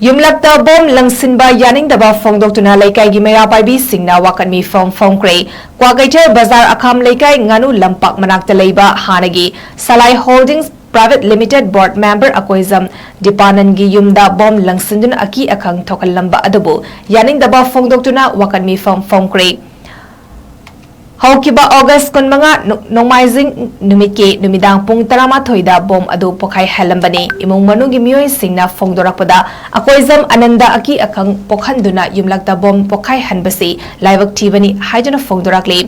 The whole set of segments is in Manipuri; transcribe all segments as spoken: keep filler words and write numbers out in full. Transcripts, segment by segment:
ꯌꯨꯝꯂꯛꯇ ꯕꯣꯝ ꯂꯪꯁꯤꯟꯕ ꯌꯥꯅꯤꯡꯗꯕ ꯐꯣꯡꯗꯣꯛꯇꯨꯅ ꯂꯩꯀꯥꯏꯒꯤ ꯃꯩꯔꯥ ꯄꯥꯏꯕꯤꯁꯤꯡꯅ ꯋꯥꯀꯠ ꯃꯤꯐꯝ ꯐꯣꯡꯈ꯭ꯔꯦ꯫ ꯀ꯭ꯋꯥꯀꯩꯊꯦꯜ ꯕꯖꯥꯔ ꯑꯈꯥꯝ ꯂꯩꯀꯥꯏ ꯉꯥꯅꯨ ꯂꯝꯄꯥꯛ ꯃꯅꯥꯛꯇ ꯂꯩꯕ ꯍꯥꯟꯅꯒꯤ ꯁꯂꯥꯏ ꯍꯣꯜꯗꯤꯡꯁ ꯄ꯭ꯔꯥꯏꯚꯦꯠ ꯂꯤꯃꯤꯇꯦꯗ ꯕꯣꯔꯗ ꯃꯦꯝꯕꯔ ꯑꯀꯣꯏꯖꯝ ꯗꯤꯄꯥꯅꯟꯒꯤ ꯌꯨꯝꯗ ꯕꯣꯝ ꯂꯪꯁꯤꯟꯗꯨꯅ ꯑꯀꯤ ꯑꯈꯪ ꯊꯣꯛꯍꯜꯂꯝꯕ ꯑꯗꯨꯕꯨ ꯌꯥꯅꯤꯡꯗꯕ ꯐꯣꯡꯗꯣꯛꯇꯨꯅ ꯋꯥꯀꯠ ꯃꯤꯐꯝ ꯐꯣꯡꯈ꯭ꯔꯦ꯫ ꯍꯧꯈꯤꯕ ꯑꯣꯒꯁ ꯀꯨꯟꯃꯉꯥ ꯅꯨ-, ꯅꯣꯡꯃꯥꯏꯖꯤꯡ ꯅꯨꯃꯤꯠꯀꯤ ꯅꯨꯃꯤꯗꯥꯡ ꯄꯨꯡ ꯇꯔꯥꯃꯥꯊꯣꯏꯗ ꯕꯣꯝ ꯑꯗꯨ ꯄꯣꯈꯥꯏꯍꯜꯂꯝꯕꯅꯤ꯫ ꯏꯃꯨꯡ ꯃꯅꯨꯡꯒꯤ ꯃꯤꯑꯣꯏꯁꯤꯡꯅ ꯐꯣꯡꯗꯣꯔꯛꯄꯗ ꯑꯀꯣꯏꯖꯝ ꯑꯅꯟꯗ ꯑꯀꯤ ꯑꯈꯪ ꯄꯣꯛꯍꯟꯗꯨꯅ ꯌꯨꯝꯂꯛꯇ ꯕꯣꯝ ꯄꯣꯈꯥꯏꯍꯟꯕꯁꯤ ꯂꯥꯏꯕꯛ ꯊꯤꯕꯅꯤ ꯍꯥꯏꯗꯨꯅ ꯐꯣꯡꯗꯣꯔꯛꯂꯤ꯫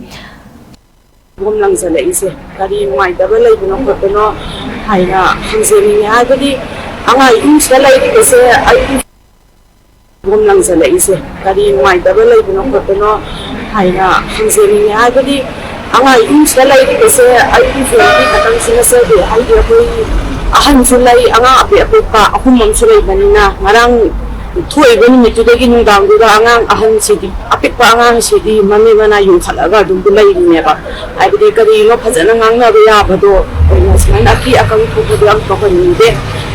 ꯕꯣꯝ ꯂꯪꯁꯤꯜꯂꯛꯏꯁꯦ ꯀꯔꯤ ꯅꯨꯡꯉꯥꯏꯇꯕ ꯂꯩꯕꯅꯣ ꯈꯣꯠꯄꯅꯣ ꯍꯥꯏꯅ ꯍꯪꯖꯅꯤꯡꯉꯤ꯫ ꯍꯥꯏꯕꯗꯤ ꯑꯉꯥꯡ ꯏꯃꯨꯡꯁꯤꯗ ꯂꯩꯔꯤꯕꯁꯦ ꯑꯩꯒꯤ ꯕꯣꯝ ꯂꯪꯁꯤꯜꯂꯛꯏꯁꯦ ꯀꯔꯤ ꯅꯨꯡꯉꯥꯏꯇꯕ ꯂꯩꯕꯅꯣ ꯈꯣꯠꯄꯅꯣ ꯍꯥꯏꯅ ꯍꯪꯖꯅꯤꯡꯉꯤ꯫ ꯍꯥꯏꯕꯗꯤ ꯑꯉꯥꯡ ꯏꯃꯨꯡꯁꯤꯗ ꯂꯩꯔꯤꯕꯁꯦ ꯑꯩꯒꯤ ꯐꯦꯃꯤꯂꯤ ꯈꯛꯇꯪꯁꯨ ꯅꯠꯆꯗꯦ꯫ ꯍꯥꯏꯗꯤ ꯑꯩꯈꯣꯏ ꯑꯍꯟꯁꯨ ꯂꯩ, ꯑꯉꯥꯡ ꯑꯄꯤꯛ ꯑꯄꯤꯛꯄ ꯑꯍꯨꯝ ꯑꯃꯁꯨ ꯂꯩꯕꯅꯤꯅ ꯉꯔꯥꯡ ꯊꯣꯛꯏꯕ ꯅꯨꯃꯤꯠꯇꯨꯗꯒꯤ ꯅꯨꯡꯗꯥꯡꯗꯨꯗ ꯑꯉꯥꯡ ꯑꯍꯟꯁꯤꯗꯤ, ꯑꯄꯤꯛꯄ ꯑꯉꯥꯡꯁꯤꯗꯤ ꯃꯃꯤ ꯃꯅꯥ ꯌꯨꯡꯈꯠꯂꯒ ꯑꯗꯨꯝ ꯂꯩꯔꯤꯅꯦꯕ꯫ ꯍꯥꯏꯕꯗꯤ ꯀꯔꯤꯅꯣ ꯐꯖꯅ ꯉꯥꯡꯅꯕ ꯌꯥꯕꯗꯣ ꯑꯩꯈꯣꯏꯅ ꯁꯨꯃꯥꯏꯅ ꯑꯀꯤ ꯑꯀꯪ ꯊꯣꯛꯄꯗꯣ ꯌꯥꯝ ꯇꯧꯍꯟꯅꯤꯡꯗꯦ꯫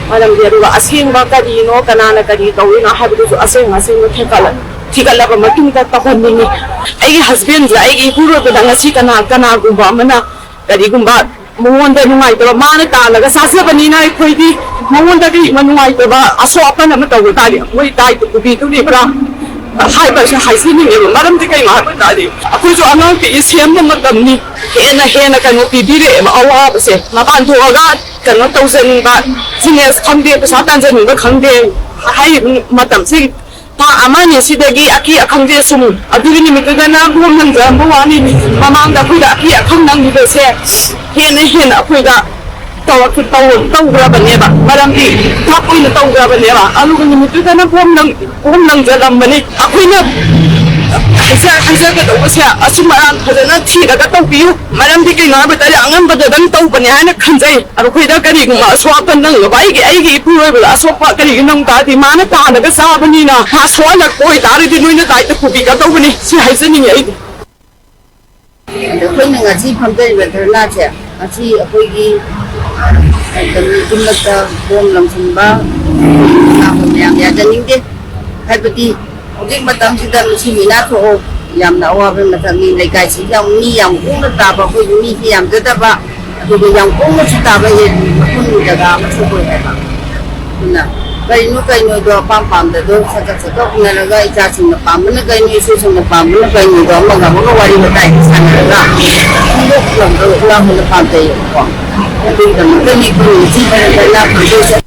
ꯃꯔꯝꯗꯤ ꯑꯗꯨꯒ ꯑꯁꯦꯡꯕ ꯀꯔꯤꯅꯣ, ꯀꯅꯥꯅ ꯀꯔꯤ ꯇꯧꯔꯤꯅꯣ ꯍꯥꯏꯕꯗꯨꯁꯨ ꯑꯁꯦꯡ ꯑꯁꯦꯡꯕ ꯊꯤꯒꯠꯂ-, ꯊꯤꯒꯠꯂꯕ ꯃꯇꯨꯡꯗ ꯇꯧꯍꯟꯅꯤꯡꯉꯤ꯫ ꯑꯩꯒꯤ ꯍꯁꯕꯦꯟꯁꯦ ꯑꯩꯒꯤ ꯏꯄꯨꯔꯣꯏꯕꯗ ꯉꯁꯤ ꯀꯅꯥ, ꯀꯅꯥꯒꯨꯝꯕ ꯑꯃꯅ ꯀꯔꯤꯒꯨꯝꯕ ꯃꯉꯣꯟꯗ ꯅꯨꯡꯉꯥꯏꯇꯕ, ꯃꯥꯅ ꯇꯥꯜꯂꯒ ꯆꯥꯖꯕꯅꯤꯅ ꯑꯩꯈꯣꯏꯗꯤ ꯃꯉꯣꯟꯗ ꯀꯔꯤꯒꯨꯝꯕ ꯅꯨꯡꯉꯥꯏꯇꯕ ꯑꯁꯣꯛ ꯑꯄꯟ ꯑꯃ ꯇꯧꯕ ꯇꯥꯔꯗꯤ ꯃꯣꯏ ꯗꯥꯏꯇ ꯄꯨꯕꯤꯗꯣꯔꯤꯕ꯭ꯔꯥ ꯍꯥꯏꯕꯁꯦ ꯍꯥꯏꯖꯅꯤꯡꯉꯦꯕ꯫ ꯃꯔꯝꯗꯤ ꯀꯩꯅꯣ ꯍꯥꯏꯕ ꯇꯥꯔꯗꯤ ꯑꯩꯈꯣꯏꯁꯨ ꯑꯉꯥꯡ ꯄꯤꯛꯏ ꯁꯦꯝꯕ ꯃꯇꯝꯅꯤ꯫ ꯍꯦꯟꯅ ꯍꯦꯟꯅ ꯀꯩꯅꯣ ꯄꯤꯕꯤꯔꯛꯑꯦꯕ ꯑꯋꯥꯕꯁꯦ꯫ ꯃꯄꯥꯟ ꯊꯣꯛꯑꯒ ꯀꯩꯅꯣ ꯇꯧꯖꯅꯤꯡꯕ, ꯕꯤꯖꯤꯅꯦꯁ ꯈꯪꯗꯦ, ꯄꯩꯁꯥ ꯇꯥꯟꯖꯅꯤꯡꯕ ꯈꯪꯗꯦ ꯍꯥꯏꯔꯤꯕ ꯃꯇꯝꯁꯤ ꯊꯥ ꯑꯃꯅꯤ ꯁꯤꯗꯒꯤ ꯑꯀꯤ ꯑꯈꯪꯁꯦ ꯁꯨꯝ ꯑꯗꯨꯒꯤ ꯅꯨꯃꯤꯠꯇꯨꯗꯅ ꯕꯣꯝ ꯂꯪꯖꯔꯝꯕ ꯋꯥꯅꯤ꯫ ꯃꯃꯥꯡꯗ ꯑꯩꯈꯣꯏꯗ ꯑꯀꯤ ꯑꯈꯪ ꯅꯪꯈꯤꯕꯁꯦ ꯍꯦꯟꯅ ꯍꯦꯟꯅ ꯑꯩꯈꯣꯏꯗ ꯇꯧꯔꯛ-, ꯇꯧ-, ꯇꯧꯈ꯭ꯔꯕꯅꯦꯕ꯫ ꯃꯔꯝꯗꯤ ꯊꯕꯛ ꯑꯣꯏꯅ ꯇꯧꯈ꯭ꯔꯕꯅꯦꯕ꯫ ꯑꯗꯨꯒ ꯅꯨꯃꯤꯠꯇꯨꯗꯅ ꯕꯣꯝ ꯂꯪ-, ꯕꯣꯝ ꯂꯪꯖꯔꯝꯕꯅꯤ꯫ ꯑꯩꯈꯣꯏꯅ ꯍꯥꯏꯖ-, ꯍꯥꯏꯖꯒꯗꯧꯕꯁꯦ ꯑꯆꯨꯝ ꯑꯔꯥꯟ ꯐꯖꯅ ꯊꯤꯔꯒ ꯇꯧꯕꯤꯌꯨ꯫ ꯃꯔꯝꯗꯤ ꯀꯩꯅꯣ ꯍꯥꯏꯕ ꯇꯥꯔꯗꯤ ꯑꯉꯝꯕꯗ ꯑꯗꯨꯝ ꯇꯧꯕꯅꯦ ꯍꯥꯏꯅ ꯈꯟꯖꯩ꯫ ꯑꯗꯣ ꯑꯩꯈꯣꯏꯗ ꯀꯔꯤꯒꯨꯝꯕ ꯑꯁꯣꯛ ꯑꯄꯟ ꯅꯪꯅꯕ ꯑꯩꯒꯤ, ꯑꯩꯒꯤ ꯏꯄꯨꯔꯣꯏꯕꯗ ꯑꯁꯣꯛꯄ ꯀꯔꯤꯒꯨꯝꯕ ꯅꯪ ꯇꯥꯔꯗꯤ ꯃꯥꯅ ꯇꯥꯜꯂꯒ ꯆꯥꯕꯅꯤꯅ ꯃꯥ ꯁꯣꯛꯍꯜꯂꯛꯄ ꯑꯣꯏꯇꯥꯔꯗꯤ ꯅꯣꯏꯅ ꯗꯥꯏꯇ ꯄꯨꯕꯤꯒꯗꯧꯕꯅꯤ꯫ ꯁꯤ ꯍꯥꯏꯖꯅꯤꯡꯉꯤ ꯑꯩꯗꯤ꯫ ꯑꯗꯣ ꯑꯩꯈꯣꯏꯅ ꯉꯁꯤ ꯐꯝꯖꯔꯤꯕ ꯙꯔꯅꯥꯁꯦ ꯉꯁꯤ ꯑꯩꯈꯣꯏꯒꯤ ꯀꯩꯅꯣ ꯌꯨꯝꯂꯛꯇ ꯕꯣꯝ ꯂꯪꯁꯤꯟꯕ ꯃꯌꯥꯝ ꯌꯥꯖꯅꯤꯡꯗꯦ꯫ ꯍꯥꯏꯕꯗꯤ ꯍꯧꯖꯤꯛ ꯃꯇꯝꯁꯤꯗ ꯅꯨꯡꯁꯤ ꯃꯤꯅꯥ ꯊꯣꯛꯑꯣ꯫ ꯌꯥꯝꯅ ꯑꯋꯥꯕ ꯃꯇꯝꯅꯤ꯫ ꯂꯩꯀꯥꯏꯁꯤ ꯌꯥꯝ ꯃꯤ ꯌꯥꯝ ꯀꯨꯡꯅ ꯇꯥꯕ, ꯑꯩꯈꯣꯏꯒꯤ ꯃꯤꯁꯤ ꯌꯥꯝꯖꯗꯕ, ꯑꯗꯨꯒ ꯌꯥꯝ ꯀꯨꯡꯅꯁꯨ ꯇꯥꯕ ꯑꯦꯔꯤꯌꯥ ꯃꯐꯝ ꯖꯒꯥ ꯑꯃꯁꯨ ꯑꯣꯏ ꯍꯥꯏꯕ꯫ ꯑꯗꯨꯅ ꯀꯩꯅꯣ ꯀꯩꯅꯣꯗꯣ ꯑꯄꯥꯝ ꯄꯥꯝꯗꯗꯣ ꯁꯠ ꯁꯠ ꯁꯠ ꯎꯅꯔꯒ ꯏꯆꯥꯁꯤꯡꯅ ꯄꯥꯝꯕꯅ ꯀꯩꯅꯣ, ꯏꯁꯨꯁꯤꯡꯅ ꯄꯥꯝꯕꯅ ꯀꯩꯅꯣꯗꯣ ꯑꯃꯒ ꯑꯃꯒ ꯋꯥꯔꯤ ꯋꯥꯇꯥꯏ ꯁꯥꯟꯅꯔꯒ ꯈꯪꯗꯣꯛ ꯂꯝꯗꯣ ꯎꯂꯥ ꯍꯣꯏꯅ ꯄꯥꯝꯖꯩꯌꯦꯕꯀꯣ꯫ ꯑꯗꯨꯒꯤꯗꯃꯛꯇꯅꯤ ꯑꯩꯈꯣꯏꯅ ꯉꯁꯤ ꯐꯖꯅ ꯐꯖꯅ